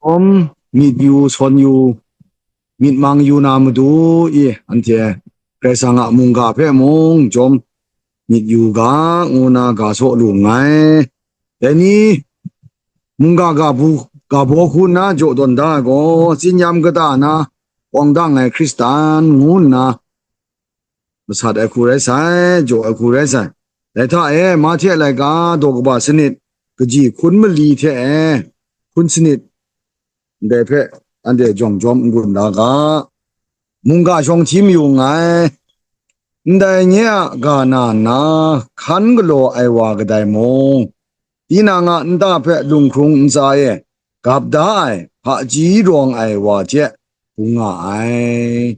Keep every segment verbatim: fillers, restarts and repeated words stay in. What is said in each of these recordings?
Jawm myit yu, sawn yu, myit mang yu na matu i, anhte Karai Kasang a mungga hpe mung jawm myit yu ga, ngu na ga saw lu nngai. Dai ni, mungga ga bu, ga baw hku nna jaw tawn da ai gaw, tsin-yam kata na, awng dang ai Hkristan ngu nna, masat ai hku rai sai, jaw ai hku rai sai. Dai hta e, Mahte laika daw kaba sanit, kaji hkun mali hte e, hkun sanit, ndai hpe anhte jawng jawm n-gun da ga, mungga shawng hti mayu nngai. Ndai nye a ga na nna hkan galaw ai wa kadai mung, tinang a nta hpe lunghkrung ntsa e gap da ai hpaji rawng ai wa hte bung nga ai.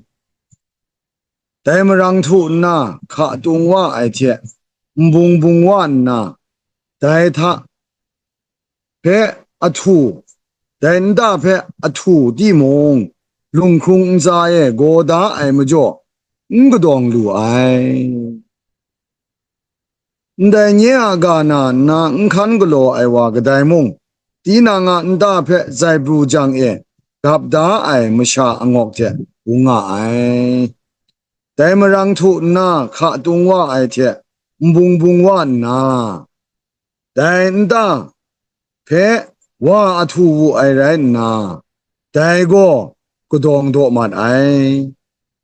Dai marang htu nna hka tung wa ai hte nbung bung wa nna, dai hta hpe ahtu, dai nta hpe ahtu timung, lunghkrung ntsa e gaw da ai majaw, n kadawng lu ai. Ndai nye a ga na nna n hkan galaw ai wa kadai mung, tinang a nta hpe zaibru jang e gap da ai masha angawk hte bung nga ai. Dai marang htu nna hka tung wa ai hte nbung bung wa nna, dai nta hpe wa ahtu wu ai rai nna, dai gaw kadawng daw mat ai,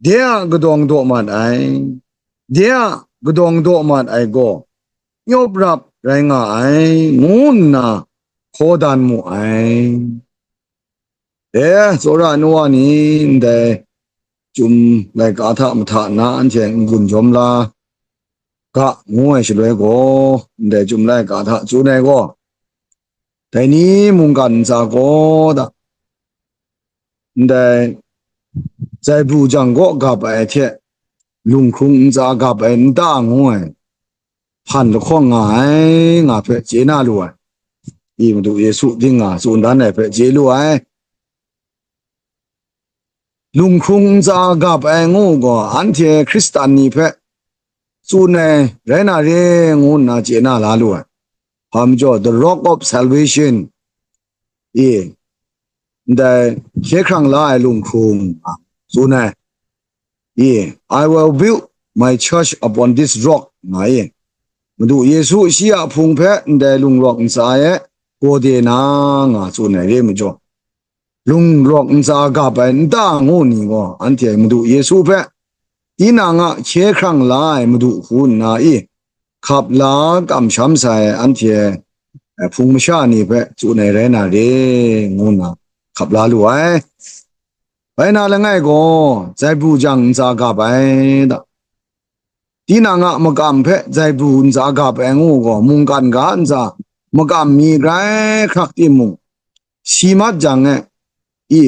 de a kadawng daw mat ai, de a kadawng daw mat ai gaw nyawp rap rai nga ai, ngu nna hkaw dan mu ai. E, tsawra ai nu wa ni, ndai Chyum laika hta mahta na anhte n-gun jawm la ga, ngu ai shaloi gaw, ndai Chyum laika hta tsun ai gaw, dai ni mungkan ntsa gaw da, ndai zaibru jang gaw gap ai hte, lunghkrung ntsa gap ai nta ngu ai hpan lahkawng nga ai, nga hpe chye na lu ai. I Madu Yesu ding nga tsun dan ai hpe chye lu ai. Lunghkrung ntsa gap ai ngu gaw, anhte Hkristan ni hpe tsun ai rai na re ngu nna chye na la lu ai. Hpa majaw, the rock of salvation, e, ndai hkye hkrang la ai lunghkrung, a, tsun ai. E, "I will build my church upon this rock," nga e. Madu Yesu shi a hpung hpe ndai lungrawk ntsa e gaw de na nga tsun ai re majaw, lungrawk ntsa gap ai nta ngu ni gaw, anhte Madu Yesu hpe, tinang a hkye hkrang la ai Madu hku nna i, hkap la kamsham sai anhte, eh, hpung masha ni hpe tsun ai rai na re, ngu nna hkap la lu ai. Bai na langai gaw, zaibru jang ntsa gap ai da. Tinang a makam hpe zaibru ntsa gap ai ngu gaw, mungkan ga ntsa makam mi grai hkrak timung, si mat jang e, i,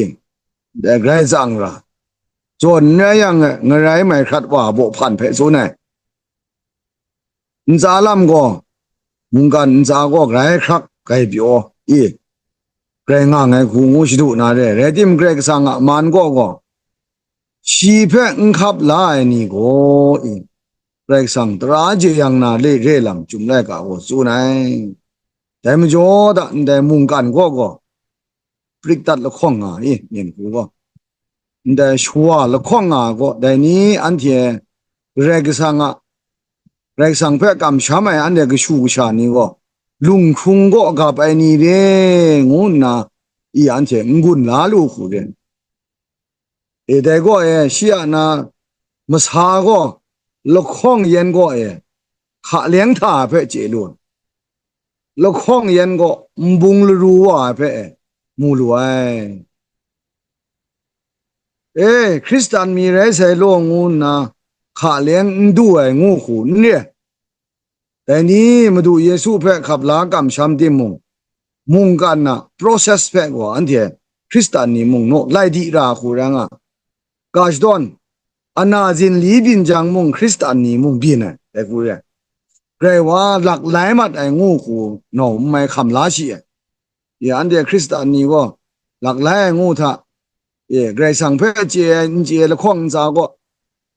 dai grai tsang ra, zawn n rai yang e, ngarai mai hkrat wa baw hpan hpe tsun ai. Ntsa lam gaw, mungkan ntsa gaw grai hkrak grai pyaw, i, grai nga ai hku ngu shadu na re, rai tim, Karai Kasang a man gaw gaw, shi hpe n hkap la ai ni gaw, i, Karai Kasang tara jeyang na le re lam Chyum laika gaw tsun ai. Dai majaw da, ndai mungkan gaw gaw, prik dat lahkawng nga i, myen hku gaw, ndai shawa lahkawng nga gaw, dai ni anhte Karai Kasang a, Karai Kasang hpe kamsham ai anhte kashu kasha ni gaw, lunghkrung gaw gap ai ni re, ngu nna i anhte n-gun la lu hku re. E, dai gaw e, shi a na masa gaw lahkawng yan gaw e, hka leng hta hpe chye lu ai. Lahkawng yan gaw nbung laru wa ai hpe e, mu lu ai. E, Hkristan mi rai sai law ngu nna hka leng n du ai ngu hku n re. Dai ni Madu Yesu hpe hkap la kamsham timung, mungkan a process hpe gaw anhte Hkristan ni mung naw lai di ra hku rai nga. Ga shadawn, ana zinli byin jang mung Hkristan ni mung byin ai, dai hku re ai. Grai wa lak lai mat ai ngu hku nau n mai hkam la shi ai. Ya, anhte Hkristan ni gaw lak lai ai ngu hta, e, Karai Kasang hpe chye ai, n chye ai lahkawng ntsa gaw,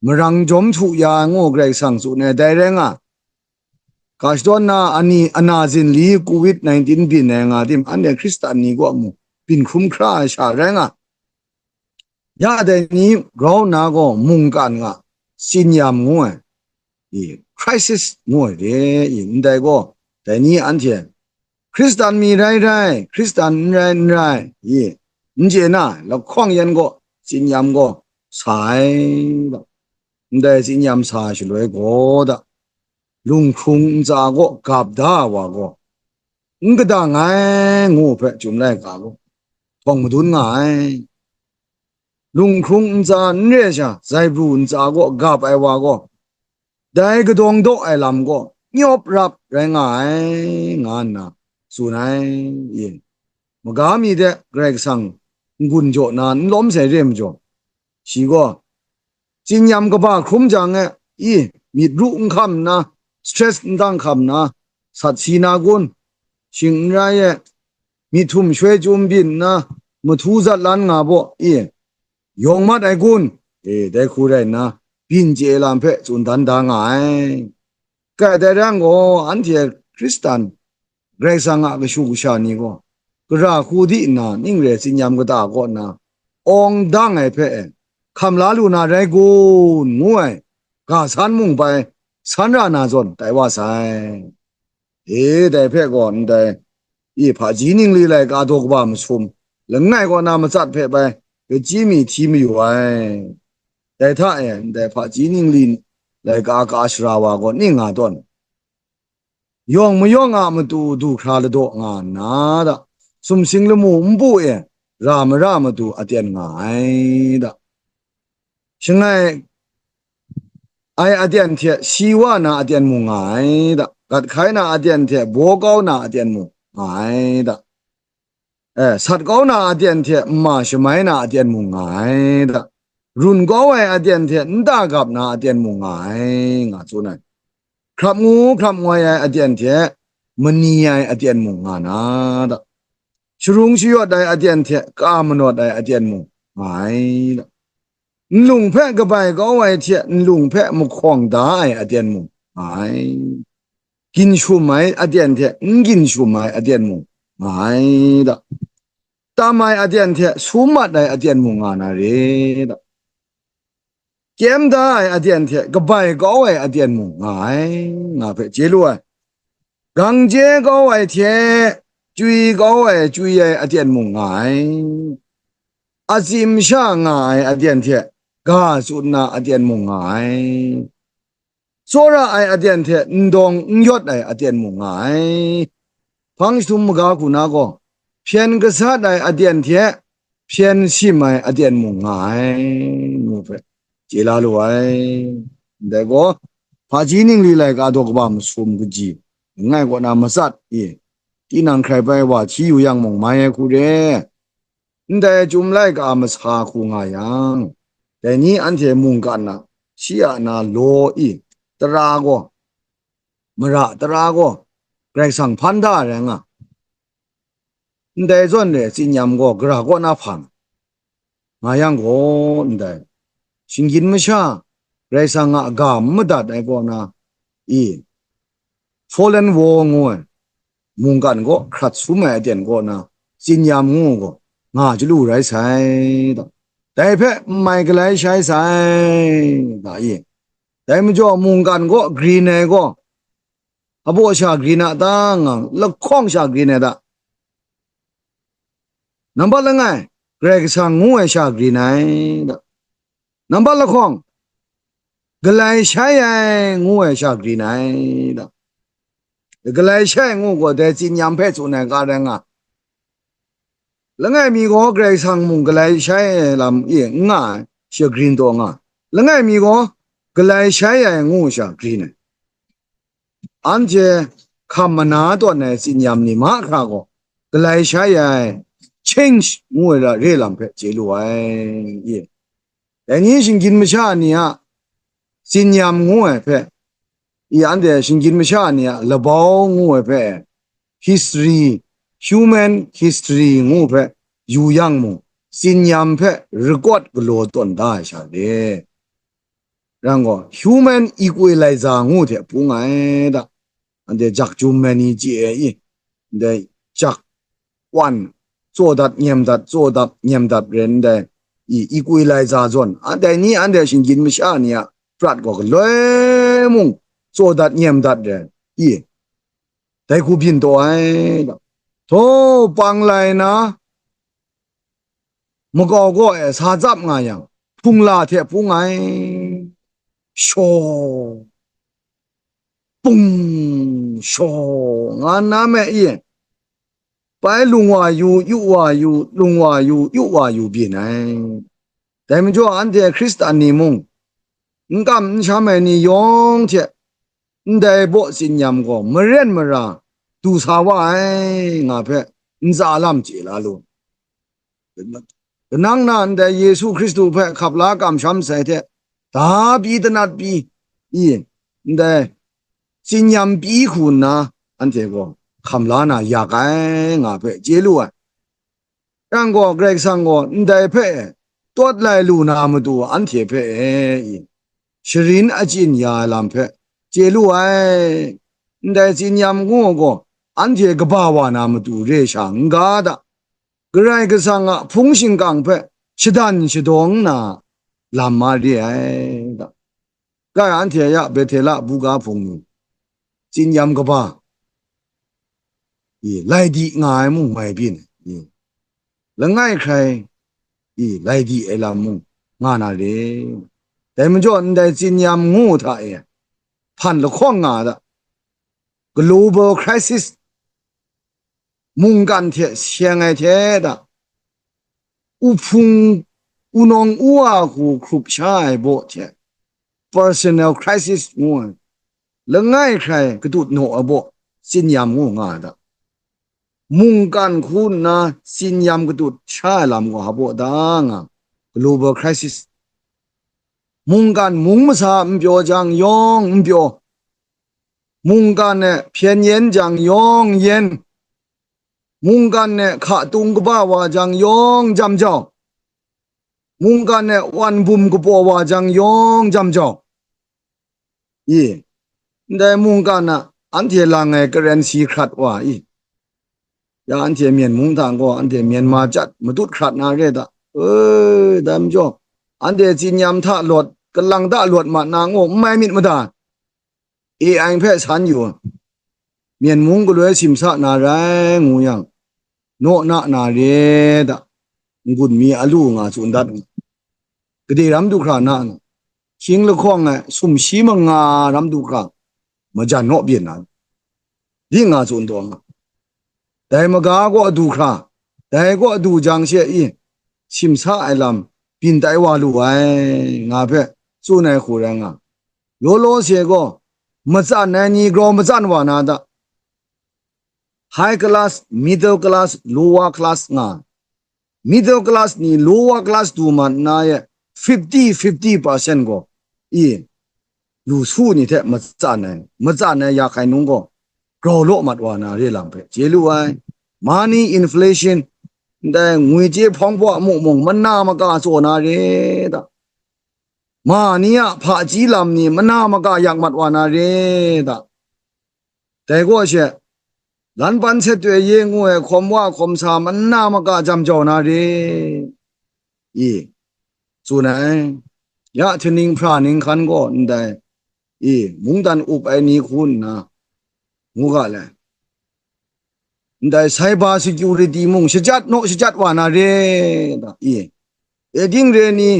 marang jawm htu ya ai ngu Karai Kasang tsun ai, dai rai nga. Ga shadawn na ani, ana zinli covid nineteen byin ai nga tim, anhte Hkristan ni gaw mung, byin hkrum hkra ai sha rai nga. Ya dai ni grau nna gaw mungkan nga, tsinyam ngu ai, i, crisis ngu ai re, i, ndai gaw, dai ni anhte Hkristan mi rai rai, Hkristan n rai n rai, i, n chye na, lahkawng yan gaw, tsinyam gaw sa ai, ndai tsinyam sa shaloi gaw da, lunghkrung ntsa gaw gap da ai wa gaw, n kadang ai ngu hpe Chyum laika gaw htawng madun nga ai. Lunghkrung ntsa n re sha, zaibru ntsa gaw gap ai wa gaw, dai kadawng daw ai lam gaw nyawp rap rai nga ai, nga nna tsun ai. Maga mi de Karai Kasang n-gun jaw na n lawm sai re majaw, shi gaw tsinyam kaba hkrum jang e, i, myit ru n hkam nna, stress n dang hkam nna, sat si na kun, shing n rai e, myit htum shoi chyum byin nna, mahtu zatlan nga baw, i, yawng mat ai kun, e, dai hku rai nna, byin chye lam hpe tsun dan da nga ai. Kai dai rai yang gaw, anhte Hkristan Karai Kasang a kashu kasha ni gaw, gara hku di nna ning re tsinyam kata kaw nna, awng dang ai hpe hkam la lu na rai kun, ngu ai ga san mung bai san ra na zawn tai wa sai. E, dai hpe gaw ndai, i, hpaji ningli laika daw kaba masum, langai kaw na matsat hpe bai kachyi mi hti mayu ai. Dai hta e, ndai hpaji ningli laika ka shara wa gaw ning nga tawn? Yawng mayawng a matu du hkra ladaw nga nna da, sumsing lamu npu e ra mara matu aten nga ai da. Shangai ai aten hte si wa na aten mung nga ai da, gat hkai na aten hte baw kau na aten mung nga ai da. Eh, sat kau na aten hte nma shamai na aten mung nga ai da. Run kau ai aten hte nta gap na aten mung nga ai, nga tsun ai. Hkrap ngu hkrap ngoi ai aten hte mani ai aten mung nga na da. Sharung shayawt ai aten hte ka manawt ai aten mung nga ai da. Nlung hpe kabai kau ai hte nlung hpe mahkawng da ai aten mung nga ai. Ginshum ai aten hte n ginshum ai aten mung nga ai da. Tam ai aten hte sum mat ai aten mung nga na re da. Kyem da ai aten hte kabai kau ai aten mung nga ai, nga hpe chye lu ai. Gang chye kau ai hte chywi kau ai, chywi ai aten mung nga ai. Atsim sha nga ai aten hte ga tsun na aten mung nga ai. Tsawra ai aten hte ndawng n yawt ai aten mung nga ai. Hpang jahtum maga hku na gaw, hpyen gasat ai aten hte hpyen sim ai aten mung nga ai, ngu hpe chye la lu ai. Ndai gaw, hpaji ningli laika daw kaba masum kaji, langai kaw na matsat i, tinang hkrai bai wa hti yu yang mung mai ai hku re. Ndai Chyum laika masa hku nga yang, dai ni anhte mungkan a, shi a na law i, tara gaw, mara tara gaw, Karai Kasang hpan da ai rai nga. Ndai zawn re tsinyam gaw gara kaw na hpang nga yang gaw, ndai shinggyim masha Karai Kasang a ga n madat ai kaw na i, fallen war ngu ai mungkan gaw hkrat sum ai aten kaw na tsinyam ngu gaw nga chyalu rai sai da. Dai hpe n mai galai shai sai da i. Dai majaw mungkan gaw grin ai gaw, abaw sha grin a ta nga, lahkawng sha grin ai ta? Nambat langai, Karai Kasang ngu ai sha grin ai da. Nambat lahkawng, galai shai ai ngu ai sha grin ai da. Galai shai ngu gaw dai tsinyam hpe tsun ai ga rai nga. Langai mi gaw Karai Kasang mung galai shai ai lam e n nga ai, shi grin taw nga. Langai mi gaw galai shai ai ngu sha grin ai. Anhte hkam mana tawn ai tsinyam ni mahkra gaw, galai shai ai, change ngu ai ra re lam hpe chye lu ai. Dai ni shinggyim masha ni a tsinyam ngu ai hpe, i, anhte shinggyim masha ni a labau ngu ai hpe, history, human history ngu hpe yu yang mung, tsinyam hpe record galaw tawn da ai sha re. Rai gaw, human equalizer ngu hte pung ai da. Anhte jak jum ai ni chye ai i, ndai jak wan tsaw dat nyem dat, tsaw dat nyem dat rai ndai, i, equalizer zawn, a, dai ni anhte shinggyim masha ni a prat gaw galoi mung tsaw dat nyem dat rai, i, dai hku byin taw ai. Htaw pang lai na, makau kaw e sa tsap nga yang, hpungla hte hpung ai, shaw, pung, shaw, nga na me i, bai lung wa yu, yu wa yu, lung wa yu, yu wa yu byin ai. Dai majaw anhte Hkristan ni mung, n kam n sham ai ni yawng hte ndai baw tsin-yam gaw maren mara du sa wa ai, nga hpe ntsa lam chye la lu. Kanang na ndai Yesu Hkristu hpe hkap la kamsham sai hte, da pyi, danat pyi, i, ndai tsin-yam pyi hku nna, anhte gaw hkam la na yak ai, nga hpe chye lu ai. Yang gaw, Karai Kasang gaw ndai hpe tawt lai lu na matu anhte hpe e, i, sharin achyin ya ai lam hpe chye lu ai. Ndai tsin-yam ngu gaw, anhte kaba wa na matu re sha n ga da. Karai Kasang a hpung shingkang hpe shadan shadawng na lam ma re ai da. Kai anhte ya Bethela buga hpung ni, tsin-yam kaba, i, lai di nga ai mung mai byin, i, langai hkrai, i, lai di ai lam mung nga na re. Dai majaw, ndai tsin-yam ngu hta e hpan lahkawng nga da. Global crisis, mungkan hte seng ai hte da, uhpung, unawng uwa hku hkrup sha ai baw hte, personal crisis ngu ai, langai hkrai katut naw ai baw, tsin-yam ngu nga ai da. Mungkan hku nna tsin-yam katut sha ai lam gaw hpa baw da nga, global crisis. Mungkan mung masa n pyaw jang yawng n pyaw, mungkan e hpyen yen jang yawng yen, mungkan e hka tung kaba wa jang yawng jam jau, mungkan e wan bum kapaw wa jang yawng jam jau. I, ndai mungkan a anhte lang ai currency hkrat wa i, ya anhte Myen mung hta gaw anhte Myanmar chyat matut hkrat na re da. E, dai majaw, anhte tsin-yam hta lawt, kalang hta lawt mat na ngu n mai myit mada. A I hpe san yu, Myen mung galoi simsa na rai ngu yang, naw na na re da, n-gun mi a lu nga tsun dat nga, gade ram du hkra na nga, hkying lahkawng ai sumshi manga ram du hkra, majan naw byin na, di nga tsun taw nga. Dai maga gaw du hkra, dai gaw du jang she i, simsa ai lam byin tai wa lu ai, nga hpe tsun ai hku rai nga. Law law se gaw, matsan ai ni grau matsan wa na da. High class, middle class, lower class nga. Middle class ni lower class du mat na ye, fifty fifty percent gaw, i, lu su ni hte matsan ai, matsan ai ya hkai nung gaw, grau law mat wa na re lam hpe chye lu ai. Money inflation, ndai ngwi chye hpawng hpaw a muk mung mana maka tsaw na re da. Ma ni a hpaji lam ni mana maka yak mat wa na re da. Dai gaw she, lan pan set toi ye ngu ai hkawm wa hkawm sa mana maka jam jau na re i, tsun ai. Ya htingning hpra ning hkan gaw ndai i, mungdan up ai ni hku nna, ngu ga le. Ndai cyber security mung shajat naw shajat wa na re da i. E ting re ni,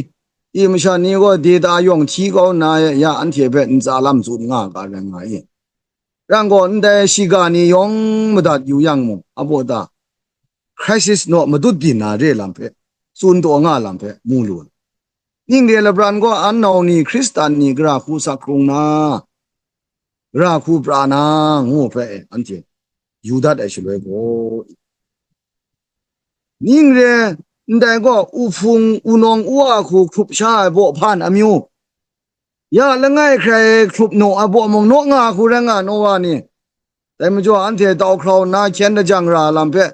i masha ni gaw data yawng hti kau nna ya anhte hpe ntsa lam tsun nga ga rai nga i. Rang gaw ndai shiga ni yawng madat yu yang mung, a baw ta, crisis naw madut byin na re lam hpe, tsun taw nga lam hpe mu lu ai. Ning re labran gaw an nau ni Hkristan ni gara hku sak hkrung na, gara hku pra na, ngu hpe anhte yu dat ai shaloi gaw, ning re ndai gaw, uhpung, unawng, u a hku hkrup sha ai baw hpan amyu, ya langai hkrai hkrup naw ai baw mung naw nga hku rai nga naw wa ni? Dai majaw anhte tau hkrau nna hkyen lajang ra lam hpe,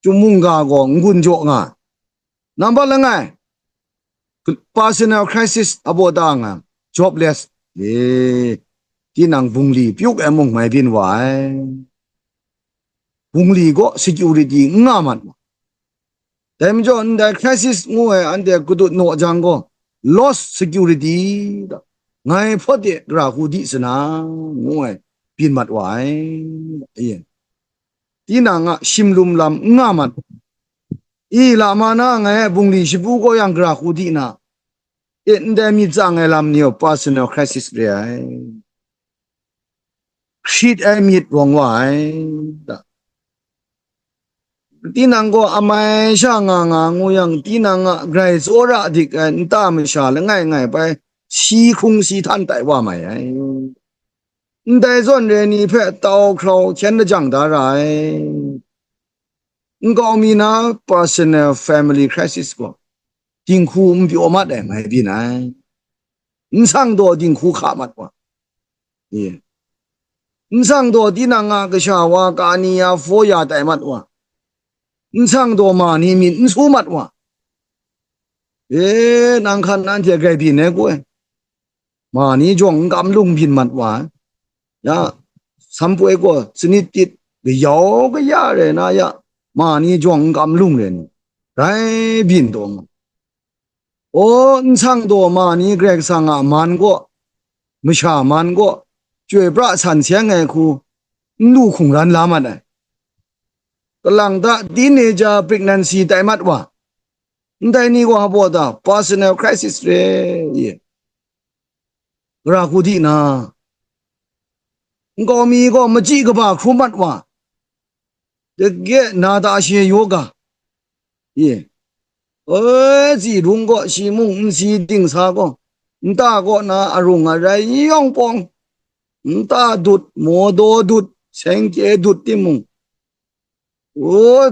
chyum mungga gaw n-gun jaw nga ai. Nambat langai, personal crisis a baw ta nga, jobless, e, tinang bungli pyuk ai mung mai byin wa ai. Bungli gaw security n nga mat wa. Dai majaw ndai crisis ngu ai anhte kadut naw jang gaw, lost security, ngai hpawt de gara hku di sana, ngu ai byin mat wa ai. Tinang a shimlum lam n nga mat. I lama na ngai a bungli shapu gaw yang gara hku di na, e ndai myit tsang ai lam ni gaw personal crisis re ai. Hkrit ai myit rawng wa ai. Tinang gaw amai sha nga nga ngu yang, tinang a grai tsawra dik ai nta masha langai ngai bai si hkrung si htan tai wa mai ai. Ndai zawn re ni hpe tau hkrau hkyen lajang da ra ai. Nkau mi na personal family crisis gaw dinghku n pyaw mat ai ngai byin ai. N sang daw dinghku hka mat wa, nsang daw tinang a kasha wa kani ya hpaw ya tai mat wa, nsang daw ma ni myit n su mat wa, e, nang hkan nanhte grai byin ai ku ai. Ma ni jawng n kam lung byin mat wa ai. Ya, sampoi gaw sanit tit, kayau kaya rai na ya, ma ni jawng n kam lung rai ni, rai byin taw nga. O, nsang daw ma ni Karai Kasang a man gaw, masha man gaw, chyoi pra san seng ai hku, n lu hkungran la mat ai. Kalang ta teenager pregnancy tai mat wa, ndai ni gaw hpa ta personal crisis re i, gara hku di na, nkau mi gaw machyi kaba hkrum mat wa, dage na ta she yaw ga, ye, oi, tsi rung gaw shi mung n si dingsa gaw, nta kaw na arung arai yawng pawng, nta dut, mawdaw dut, sengkye dut timung, o,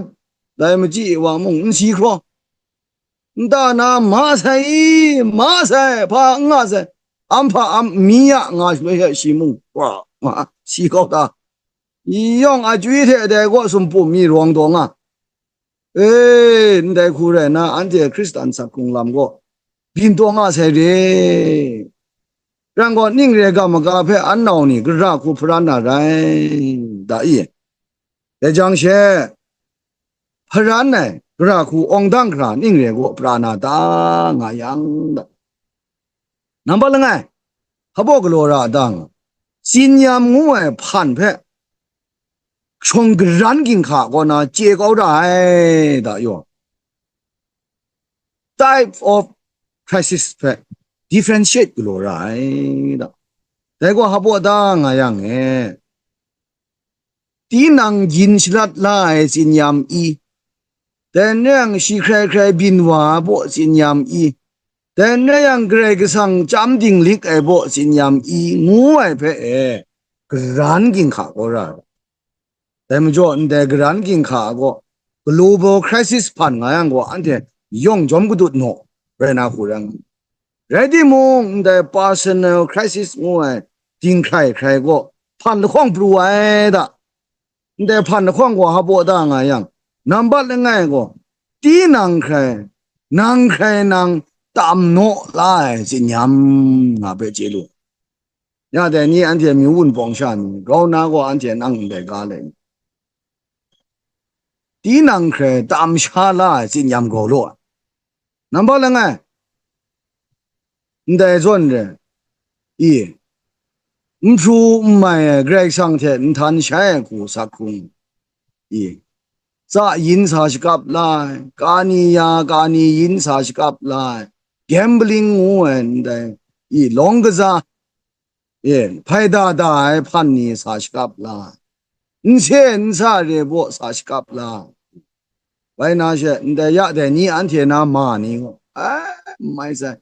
dai machyi wa mung n si hkraw, nta na ma sai i, ma sai, hpa n nga sai, am hpa am mi ya nga shaloi hte shi mung, wa, nga, si kau ta, yawng achywi hte dai gaw sumpum mi rawng daw nga. E, ndai hku rai na, anhte Hkristan sak hkrung lam gaw byin taw nga sai re. Rang gaw, ning re ga maga hpe an nau ni gara hku hparan na rai, da i? Dai jang she, hparan ai gara hku awng dang hkra ning re gaw pra na ta, nga yang, da. Nambat langai, hpa galaw ra dang, tsinyam ngu ai hpan hpe shawng garan ginhka kaw na chye kau ra ai, da yaw. Type of crisis hpe differentiate galaw ra ai, da. Dai gaw hpa da nga yang e, tinang yin shalat la ai tsinyam i, dai n rai yang, shi hkrai hkrai byin wa ai baw tsinyam i, dai n rai yang, Karai Kasang chyam dinglik ai baw tsinyam i, ngu ai hpe e, garan ginhka kau ra ai. Dai majaw, ndai garan ginhka ai gaw, global crisis hpan nga yang gaw, anhte yawng jawm kadut naw rai na hku rai nga. Rai timung, ndai personal crisis ngu ai dinghkrai hkrai gaw, hpan lahkawng pru ai da. Ndai hpan lahkawng gaw hpa da nga yang, nambat langai gaw, tinang hkrai, nang hkrai nang tam naw la ai tsinyam, nga hpe chye lu. Ya dai ni anhte myu wunpawng sha ni, grau na gaw anhte nang ndai ga le, tinang hkrai tam sha la ai tsinyam grau law ai. Nambat langai, ndai zawn re i, n hpru n mai ai Karai Kasang hte n htan shai ai hku sak hkrung i, tsa yin sa shakap la ai, kani ya kani yin sa shakap la ai, gambling ngu ai ndai i, lawng kaza, e, hpai da da ai hpan ni sa shakap la ai, n se n sa re baw sa shakap la ai. Bai na she, ndai ya dai ni anhte na ma ni gaw, a, n mai sai,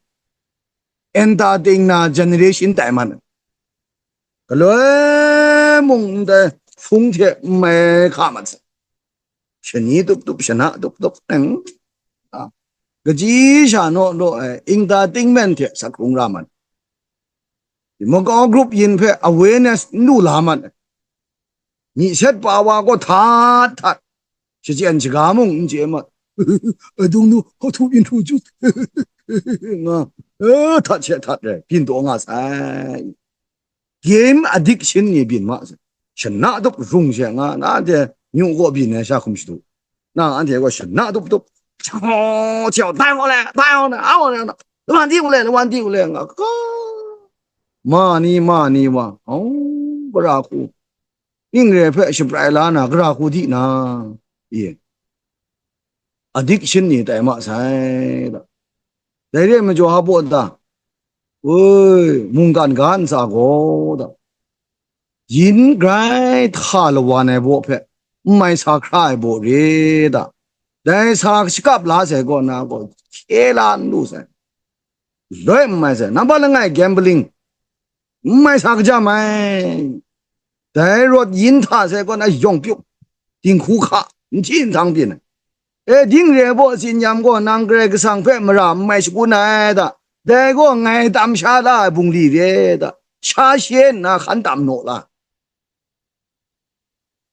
entertain na generation tai man, galoi mung ndai hpung hte n mai hka mat sai, shani tup tup, shana tup tup, teng, a, kaji sha naw law ai entertainment hte sak hkrung ra man. Makau group yin hpe awareness n lu la man. Myi set pa wa gaw htat htat, shachyen shaga mung n chye mat. Adung nu, hkau htu byin htu jut, nga, eh, htat she htat rai, byin taw nga sai. Game addiction ni byin ma sai. Shana tup rung she nga, na de nyu gaw byin ai sha hkum shadu. Na anhte gaw shana tup tup, Chyaw, chyaw, dai wa le, dai wa le, a wa le, lawan di wa le, lawan di wa le, nga, ka, ma ni, ma ni wa, oh, gara hku, ning re hpe shaprai la na, gara hku di na, e, addiction ni tai ma sai, da. Dai re ai majaw, ha baw da, oi, mungkan ga ntsa gaw, da, yin grai hta lawan ai baw hpe, n mai sa hkra ai baw re, da. Dai sa shakap la sai kaw na gaw, hkye la n lu sai. Loi n mai sai. Nambat langai gambling, n mai sa kajam ai. Dai rawt yin hta sai kaw na yawng pyuk, dinghku hka, n hti n htang byin ai. E, ding re ai baw tsin yam gaw, nang Karai Kasang hpe mara n mai shakun ai da. Dai gaw ngai tam sha la ai bungli re da. Sha she nna hkan tam naw la.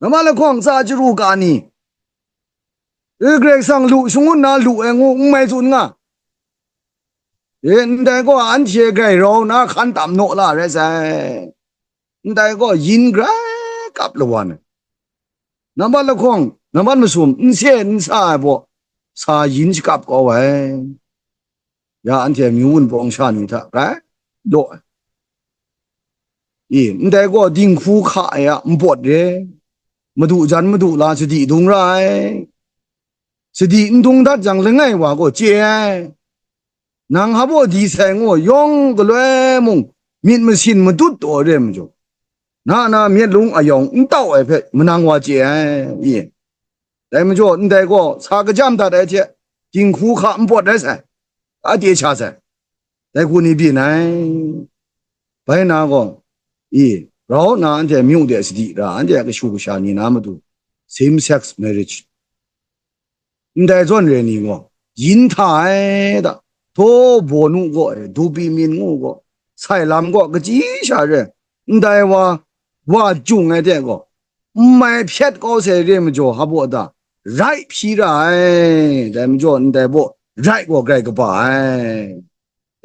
Nambat lahkawng tsa chyaru ka ni, e, Karai Kasang lu shangun na lu ai ngu n mai tsun nga. E, ndai gaw anhte grai rau na hkan tam naw la rai sai. Ndai gaw yin grai kap lawan ai. Nambat lahkawng, nambat masum, n se n sa ai baw, sa yin shakap kau ai. Ya anhte amyu wunpawng sha ni hta grai law ai. I, ndai gaw dinghku hka ai a npawt re, madu jan madu la sadi dung ra ai. Sadi n dung dat jang, langai wa gaw chye ai. Nang ha baw di sai ngu yawng galoi mung, myit masin matut taw re ai majaw, na na myit lung ayawng n tau ai hpe manang wa chye ai, i. Dai majaw, ndai gaw sa kajam dat ai hte, dinghku hka npawt rai sai, a chye sha sai, dai hku ni byin ai. Bai na gaw, i, rau nna anhte amyu de sadi ra, anhte a kashu kasha ni na matu, same sex marriage, ndai zawn re ni gaw, yin hta ai da, htaw baw nu gaw e, dupi min ngu gaw, sai lam gaw kachyi sha re, ndai wa, wa jung ai hte gaw, n mai hpyet kau sai re majaw, ha baw da, rai hpyi ra ai, dai majaw, ndai baw rai gaw grai kaba ai.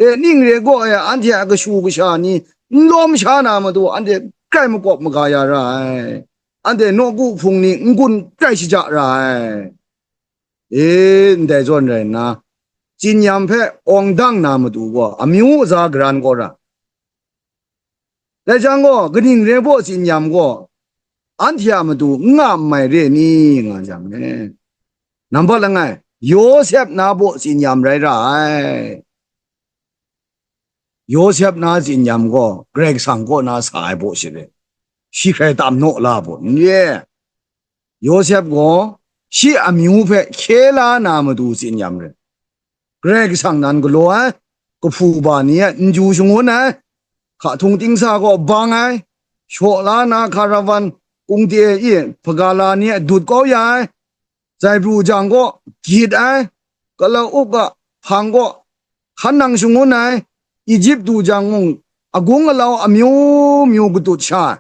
E, ning re gaw e, anhte a kashu kasha ni n lawm sha na matu, anhte grai makawp maga ya ra ai. Anhte nawku hpung ni n-gun grai shaja ra ai. E, ndai zawn rai nna, tsin yam hpe awng dang na matu gaw, amyu aza garan kau ra. Dai jang gaw, kaning re baw tsin yam gaw, anhte a matu n nga n mai re ni, nga jang e. Nambat langai, Yawsep na baw tsin yam rai ra ai. Yawsep na tsin yam gaw, Karai Kasang kaw na sa ai baw shi re, shi hkrai tam naw la baw n re. Yawsep gaw shi amyu hpe hkye la na matu tsin yam re. Karai Kasang nan galaw ai, kahpu ba ni a n ju shangun ai, hka htung ting sa gaw bang ai, shaw la na hkarawan kungte e hpaga la ni a dut kau ya ai, zaibru jang gaw gyit ai, kala-uk a hpang gaw hkan nang shangun ai, Ejipt du jang mung agung alau amyu myu katut sha ai.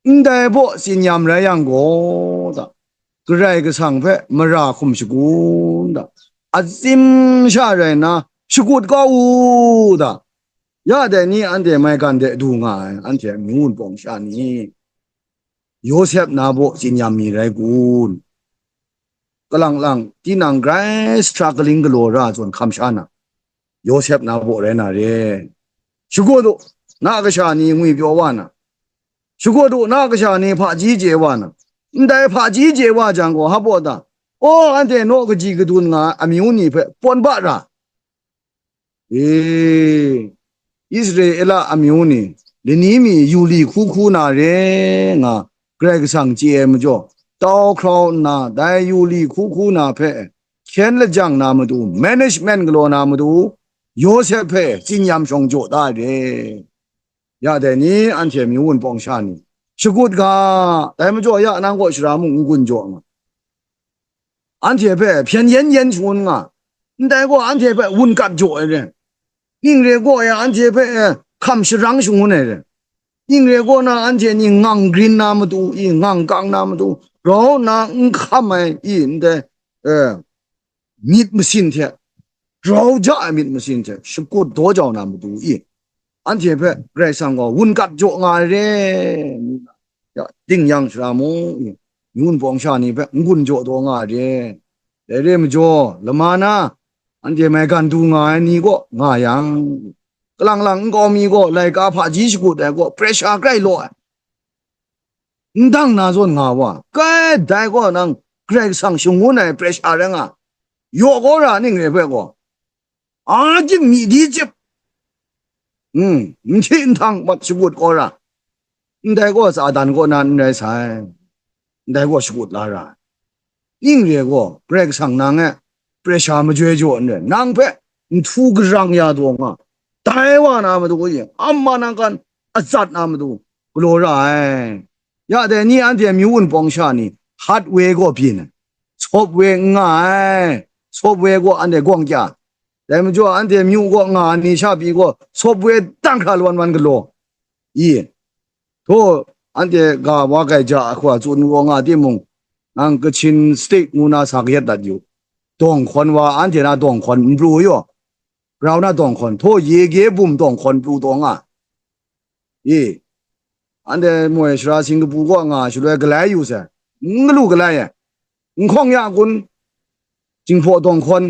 Ndai baw tsin yam rai yang gaw, da, Karai Kasang hpe mara hkum shagun, da, atsim sha rai nna shakut kau u, da, ya dai ni anhte maigan de du nga ai, anhte amyu wunpawng sha ni, Yawsep na baw tsin yam mi rai kun? Kalang lang, tinang grai struggling galaw ra zawn hkam sha na, Yawsep na baw rai na re. Shakut u, na kasha ni ngwipyaw wa na, shakut u, na kasha ni hpaji chye wa na, ndai hpaji chye wa jang gaw, hpa baw da, aw, anhte naw kaji kadun nga ai amyu ni hpe pawn ba ra. E, Israela amyu ni, lani mi yu li hku hku na re nga, Karai Kasang chye ai majaw, tau hkrau nna dai yu li hku hku na hpe hkyen lajang na matu, management galaw na matu, Yawsep hpe tsin yam shawng jaw da ai re. Ya dai ni, anhte amyu wunpawng sha ni, shakut ga, dai majaw ya nang kaw shara mung n-gun jaw nga, anhte hpe hpyen yen yen shangun nga, ndai gaw anhte hpe wun kat jaw ai re, ning re gaw ya anhte hpe, eh, hkam sharang shangun ai re, ning re gaw na anhte ni ngang grin na matu i, ngang kang na matu, grau nna n hkam ai i, ndai, eh, myit masin hte, grau ja ai myit masin hte shakut daw jau na matu i, anhte hpe Karai Kasang gaw wun kat jaw nga ai re, ya, ding yang shara mung i, myu wunpawng sha ni hpe n-gun jaw daw nga ai re. Dai re majaw, lama na, anhte maigan du nga ai ni kaw nga yang, kalang lang nkau mi gaw laika hpaji shagut ai gaw, pressure grai law ai. N dang na zawn nga wa, kai dai gaw nang Karai Kasang shangun ai pressure rai nga, yaw gaw ra ning re hpe gaw, a jip mi di jip, mm, n hti n htang mat shagut gaw ra, ndai gaw Satan kaw na n rai sai, ndai gaw shagut la ra ai. Ning re gaw, Karai Kasang nang e pressure majoi jaw n rai, nang hpe nhtu garang ya taw nga, tai wa na matu e, ama nang kan atsat na matu galaw ra ai. Ya dai ni anhte myu wunpawng sha ni hardware gaw byin ai, software n nga ai, software gaw anhte gawng kya, dai majaw anhte myu gaw nga ai ni sha pyi gaw software tang hkra lawan wan galaw. I, htaw, anhte ga wa gai ja ahkwa tsun gaw nga timung, nang Kachin State ngu na sa kayat dat yu. Dawng hkawn wa anhte na dawng hkawn n pru yaw, grau na dawng hkawn, htaw, ye ge bum dawng hkawn pru taw nga. I, anhte moi sara Singkapu kaw nga shaloi galai yu sai, n galu galai ai, n hkawng ya kun, Jinghpaw dawng hkawn,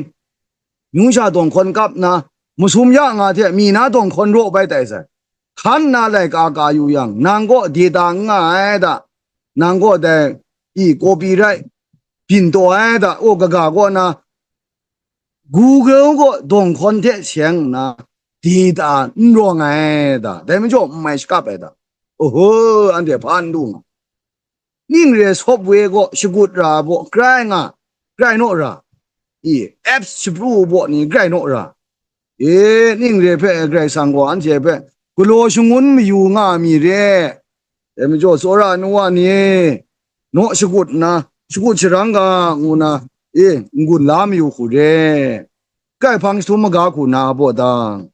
Myu sha dawng hkawn kap nna, masum ya nga hte mi na dawng hkawn raw bai tai sai. Hkan nna laika ka yu yang, nang kaw data n nga ai da, nang kaw dai i copyright byin taw ai da, o kaga kaw na, Google kaw dawng hkawn hte seng nna, data n rawng ai da, dai majaw n mai shakap ai da. Oho, anhte hpa n du nga. Ning re software kaw shagut ra baw grai nga, grai naw ra. I, apps shapru baw ni grai naw ra. E, ning re hpe Karai Kasang gaw anhte hpe galaw shangun mayu nga mi re. Dai majaw, tsawra nu wa ni, naw shagut nna, shagut sharang ga, ngu na, e, n-gun la mayu hku re. Kai hpang jahtum maga hku na baw dang,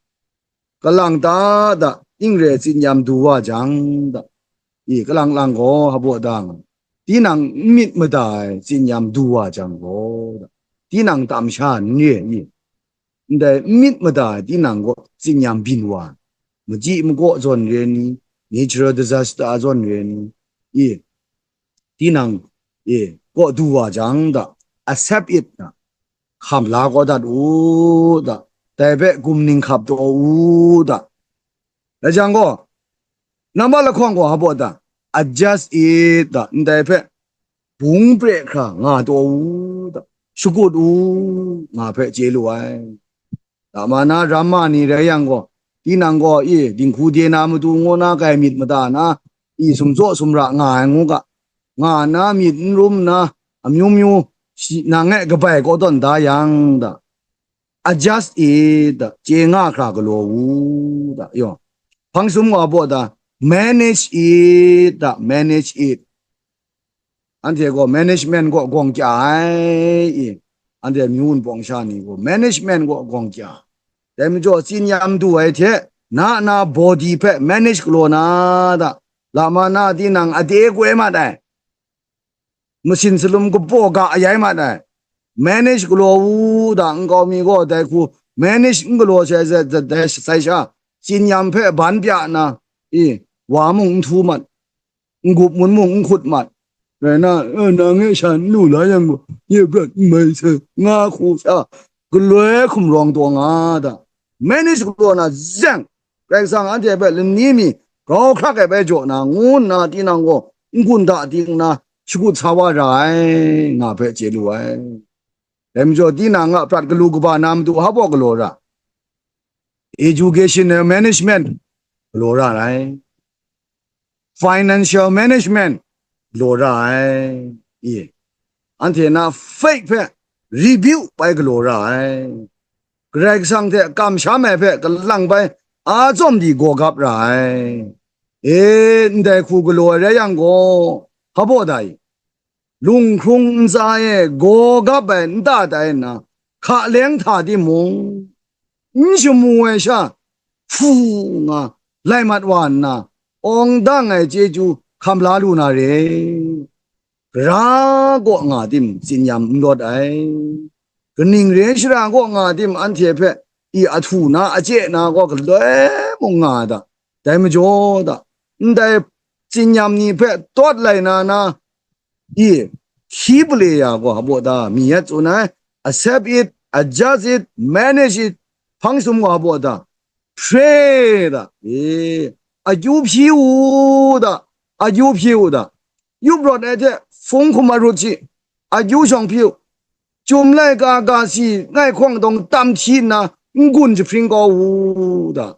kalang ta da, ning re tsinyam du wa jang da, i, kalang lang gaw habaw dang, tinang n myit mada ai tsinyam du wa jang gaw da, tinang tam sha n re i, ndai n myit mada ai tinang gaw tsinyam byin wa, machyi makaw zawn re ni, natural disaster zawn re ni, i, tinang, e, kaw du wa jang da, accept it na, hkam la kau dat u da, dai hpe gum ning hkap taw u da. Rai jang gaw, nambat lahkawng gaw habaw da, adjust it da, ndai hpe bung pre hkra nga taw u da, shakut u, nga hpe chye lu ai. Dama na ram ma ni rai yang gaw, tinang gaw, i, dinghku de na matu ngu na, kai myit mada na, i, sumtsaw sumra nga ai ngu ga, nga na, myit n rum na, amyu myu, shi, nang e kabai kaw tawn da yang da, adjust it da, chye nga hkra galaw u da, yaw, hpang sum wa baw da, manage it da, manage it. Anhte gaw management gaw gawng kya ai i, anhte myu wunpawng sha ni gaw management gaw gawng kya. Dai majaw, tsinyam du ai hte, na na body hpe manage galaw na da, lama na tinang ade koi mat ai, masin salum kapaw ga ayai mat ai, manage galaw u da, nkau mi gaw dai hku manage n galaw sai, sai, sai, sai sha, tsinyam hpe ban pya na, i, wa mung n htu mat, n-gup ngun mung n hkut mat, rai na, "Eh, nang e sha n lu la yang gaw, nye prat n mai sai," nga hku sha, galoi hkum rawng taw nga da, manage galaw na zeng, Karai Kasang anhte hpe lani mi grau hkrak ai bai jaw na, ngu nna tinang gaw n-gun da ting nna shakut sa wa ra ai, nga hpe chye lu ai. Dai majaw, tinang a prat galu kaba na matu hpa baw galaw ra? Education management galaw ra ai. Financial management galaw ra ai. I, anhte na faith hpe rebuild bai galaw ra ai. Karai Kasang hte kamsham ai hpe kalang bai a tsawm di gaw gap ra ai. E, ndai hku galaw ai rai yang gaw, hpa baw da i? Lunghkrung ntsa e gaw gap ai nta tai nna, hka leng hta timung, n shamu ai sha, hpu nga, lai mat wa nna, awng dang ai chyeju hkam la lu na re. Gara kaw nga tim, tsinyam n lawt ai. Kaning re shara kaw nga tim, anhte hpe i ahtu na, achye na gaw galoi mung nga da. Dai majaw da, ndai tsinyam ni hpe tawt lai na na, i, hkyi pale ya gaw, hpa baw ta, mi yet tsun ai, accept it, adjust it, manage it, hpang sum gaw, hpa baw ta, pray da, e, akyu hpyi u da, akyu hpyi u da, yup rawt ai hte hpung hkum arut shi, akyu shawng hpyi u, Chyum laika ga si ngai hkawng dawng tam hti nna n-gun jahpring kau u da.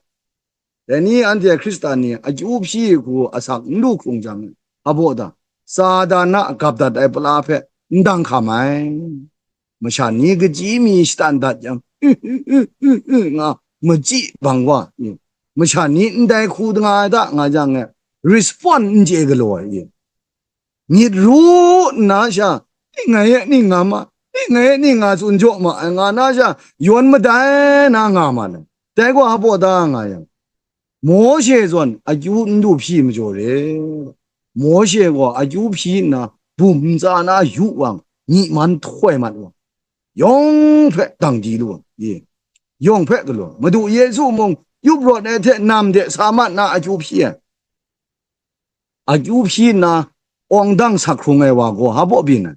Dai ni anhte Hkristan ni akyu hpyi hku asak n lu hkrung jang, hpa baw ta, Satan a gap dat ai pala hpe n dang hkam ai. Masha ni kaji mi shatan dat yang, nga machyi bang wa, masha ni ndai hku nga ai da nga jang, respond n chye galaw ai. Myit ru nna sha, "Ning ngai e ning nga ma, ning ngai e ning nga tsun jaw ma ai," nga na sha, yawn madai na nga ma ai. Dai gaw hpa baw ta nga yang, Mawshe zawn akyu n lu hpyi majaw re. Mawshe gaw akyu hpyi nna, bum ntsa na yu wang, myi man htoi mat wa, yawng hpe dang di lu ai, yawng hpe galaw, Madu Yesu mung yup rawt ai hte nam de sa mat na akyu hpyi ai. Akyu hpyi nna, awng dang sak hkrung ai wa gaw hpa baw byin ai.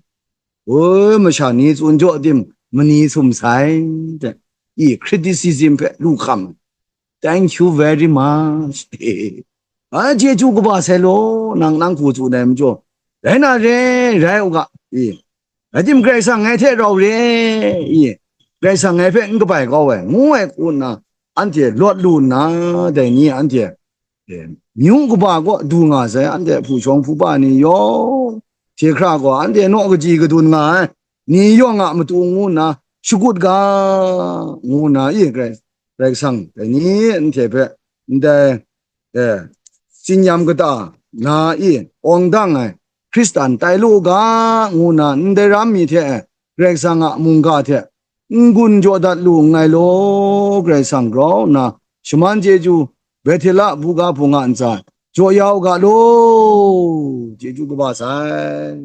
Oi, masha ni tsun jaw tim, mani sum sai, te, i criticism hpe lu hkam ai. Thank you very much. A, chyeju kaba sai law, nang, nang hku tsun ai majaw, rai na re, rai u ga, i, rai tim Karai Kasang ngai hte rau re, i, Karai Kasang ngai hpe n kabai kau ai, ngu ai hku nna, anhte lawt lu nna, dai ni anhte, e, myu kaba kaw du nga sai, anhte hpu shawng hpu ba ni yawng, hte hkra gaw anhte naw kaji kadun nga ai, ni yawng a matu ngu nna shagut ga, ngu nna, i, Karai, Karai Kasang, dai ni anhte hpe ndai, e, tsin-yam kata na i awng dang ai Hkristan tai lu ga, ngu nna ndai ram mi hte Karai Kasang a mungga hte n-gun jaw dat lu nngai law, Karai Kasang grau nna shaman chyeju Bethela buga hpung a ntsa jaw ya u ga law, chyeju kaba sai.